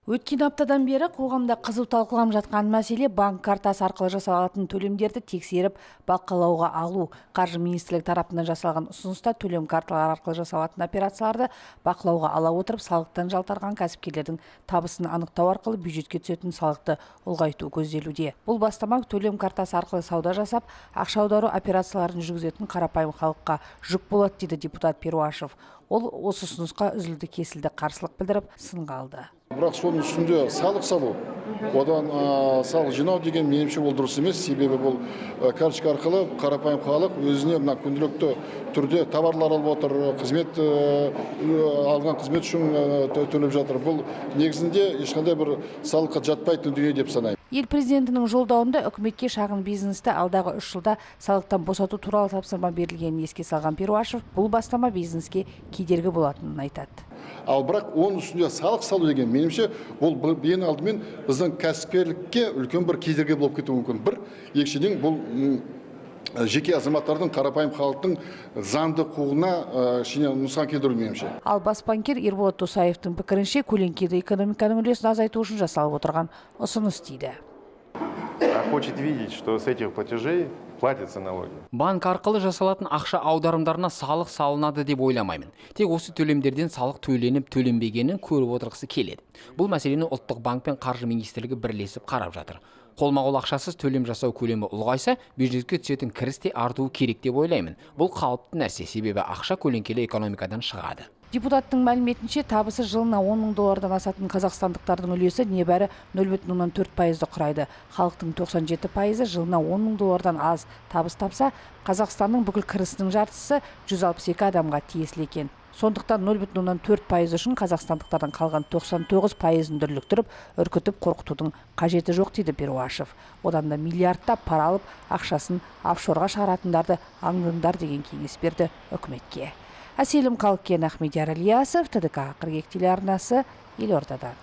Өткен аптадан бері қоғамда қызу талқыланып жатқан мәселе — банк картасы арқылы жасалатын төлемдерді тексеріп, бақылауға алу. Қаржы министрлігі тарапынан жасалған ұсыныста төлем карталары арқылы жасалатын операцияларды бақылауға ала отырып, салықтан жалтарған кәсіпкерлердің табысын анықтау арқылы бюджетке түсетін салықты ұлғайту көзделуде. Бұл бастама төлем картасы арқылы сауда жасап, ақша аудару операцияларын жүргізетін қарапайым халыққа жүк болады, дейді депутат Перуашев. Ол осы ұсынысқа үзілді кесілді қарсылық білдіріп, сынға алды. Бірақ соның үстінде салық салу, одан салық жинау деген, меніңше, ол дұрыс емес. Себебі бұл карточка арқылы қарапайым халық өзіне мына күнделікті түрде товарлар алып отыр, қызмет алған, қызмет үшін төлеп жатыр. Бұл негізінде ешқандай бір салыққа жатпайтын дүние деп санаймын. Ел президентінің жолдауында үкіметке шағын бизнесті алдағы 3 жылда салықтан босату туралы тапсырма берілгенін еске салған Перуашев бұл бастама бизнеске кедергі болатынын айтады. Ал бірақ оның үстінде салық салу деген, меніңше, бұл ең алдымен біздің кәсіпкерлікке үлкен бір кедергі болып кетуі мүмкін. Бір екіншіден, бұл жеке азаматтардың, қарапайым халықтың заңды құқығына кішкене нұқсан келтіруі, меніңше. Ал бас банкир Ерболат Досаевтың пікірінше, көлеңкелі экономиканың үлесін азайту үшін жасалып отырған ұсыныс дейді. А хочет видеть, что с этих платежей платятся налоги. Банк арқылы жасалатын ақша аударымдарына салық салынады деп ойламаймын. Тек осы төлемдерден салық төленіп төленбегенін көріп отырғысы келеді. Бұл мәселені Ұлттық банк пен Қаржы министрлігі бірлесіп қарап жатыр. Қолма-қол ақшасыз төлем жасау көлемі ұлғайса, бюджетке түсетін кіріс те артуы керек деп ойлаймын. Бұл қалыпты нәрсе, себебі ақша көлеңкелі экономикадан шығады. Депутаттың мәліметінше, табысы жылына 10 мың доллардан асатын қазақстандықтардың үлесі небәрі 0,4%-ды құрайды. Халықтың 97%-ы жылына 10 мың доллардан аз табыс тапса, Қазақстанның бүкіл кірісінің жартысы 162 адамға тиесілі екен. Сондықтан 0,4% үшін қазақстандықтардың қалған 99%-ын дүрліктіріп, үркітіп, қорқытудың қажеті жоқ, дейді Перуашев. Одан да миллиардтап пара алып, ақшасын офшорға шығаратындарды аңдыңдар деген кеңес берді үкіметке. Әселім Қалкен, Ахмедияр Ілиясов, ТДК 42 телеарнасы, елордадан.